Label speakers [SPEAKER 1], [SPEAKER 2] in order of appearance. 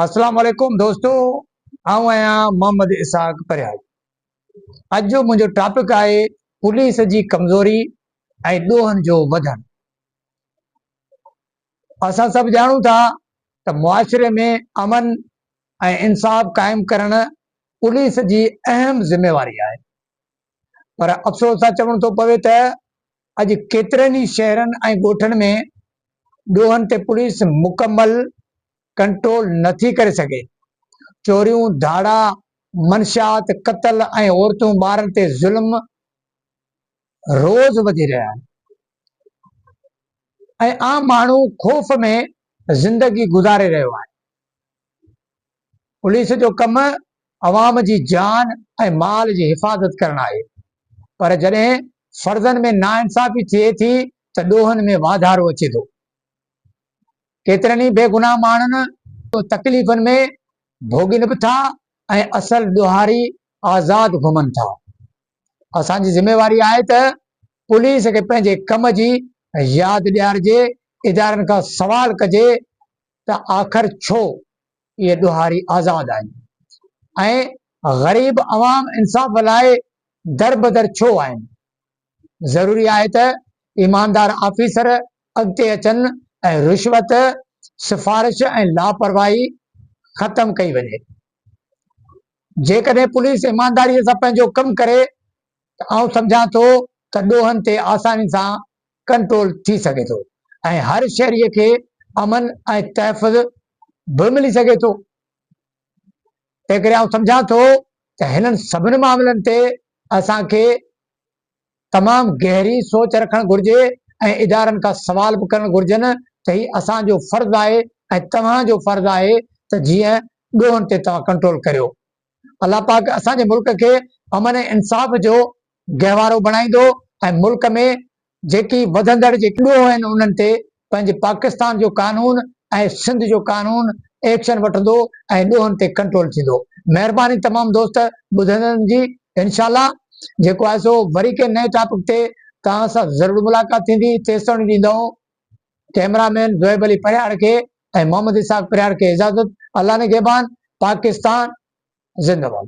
[SPEAKER 1] اسلام عليڪم دوستو آئون آهيان محمد اسحاق پريال اڄ جو منهنجو ٽاپڪ آهي پوليس جي ڪمزوري ۽ ڏوهن جو وڌڻ اسان سڀ ڄاڻون ٿا ته معاشري ۾ امن ۽ انصاف قائم ڪرڻ پوليس جي اهم ذميواري آهي پر افسوس سان چوڻ ٿو پوي ته اڄ ڪيترن ئي شهرن ۽ ڳوٺن ۾ ڏوهن تي پوليس مڪمل ڪنٽرول نٿي ڪري سگهي. چوريون، ڌاڙا، منشيات، قتل ۽ عورتون ٻارن تي ظلم روز وڌي رهيا آهن ۽ عام ماڻهو خوف ۾ زندگي گذاري رهيو آهي. پوليس جو ڪم عوام جي جان ۽ مال جي حفاظت ڪرڻ آهي پر جڏهن فرضن ۾ ناانصافي ٿئي ٿي ته ڏوهن ۾ واڌارو اچي ٿو. ڪيترن ئي بيگناهه ماڻهن تڪليفن ۾ ڀوڳين به ٿا ۽ اصل ڏوهاري آزاد گهمن ٿا. اسان جي ذميواري آهي ته پوليس کي پنهنجي ڪم جي ياد ڏيارجي، ادارن کان سوال ڪجي ته آخر ڇو اهي ڏوهاري آزاد آهن ۽ غريب عوام انصاف لاء دربدر ڇو آهن؟ ضروري آهي ته ايماندار آفيسر اڳتي اچن ۽ رشوت، سفارش ۽ لاپرواهي ختم ڪئي وڃي. جيڪڏهن پوليس ايمانداري سان پنهنجو ڪم ڪري ته آئون سمجهان ٿو ته ڏوهن تي آساني سان ڪنٽرول ٿي سگهي ٿو ۽ هر شهري کي امن ۽ تحفظ به ملي سگهي ٿو. تنهنڪري آئون سمجهان ٿو ته هنن سڀني معاملن تي اسان کي تمام گهري سوچ رکڻ گهرجي ۽ ادارن کان سوال به ڪرڻ گهرجن ته هي اسان جو فرض آهي ۽ توهان جو فرض آهي ته جيئن ڏوهن تي توهان ڪنٽرول ڪريو. الله پاڪ اسان جي ملڪ کي امن ۽ انصاف جو گهوارو بڻائيندو ۽ ملڪ ۾ جيڪي وڌندڙ جيڪي ڏوهه آهن انهن تي پنهنجي پاڪستان جو قانون ۽ سنڌ جو قانون ايڪشن وٺندو ۽ ڏوهن تي ڪنٽرول ٿيندو مهرباني تمام دوست ٻڌندڙن جي انشاء الله جيڪو آهي سو وري ڪنهن نئين ٽاپڪ تي توهان سان ضرور ملاقات ٿيندي تيستائين ڏيندو ڪئميرا مين زويب علي پرهياڙ کي ۽ محمد اسحاق پرهياڙ کي اجازت الله نگهبان پاڪستان زنده باد.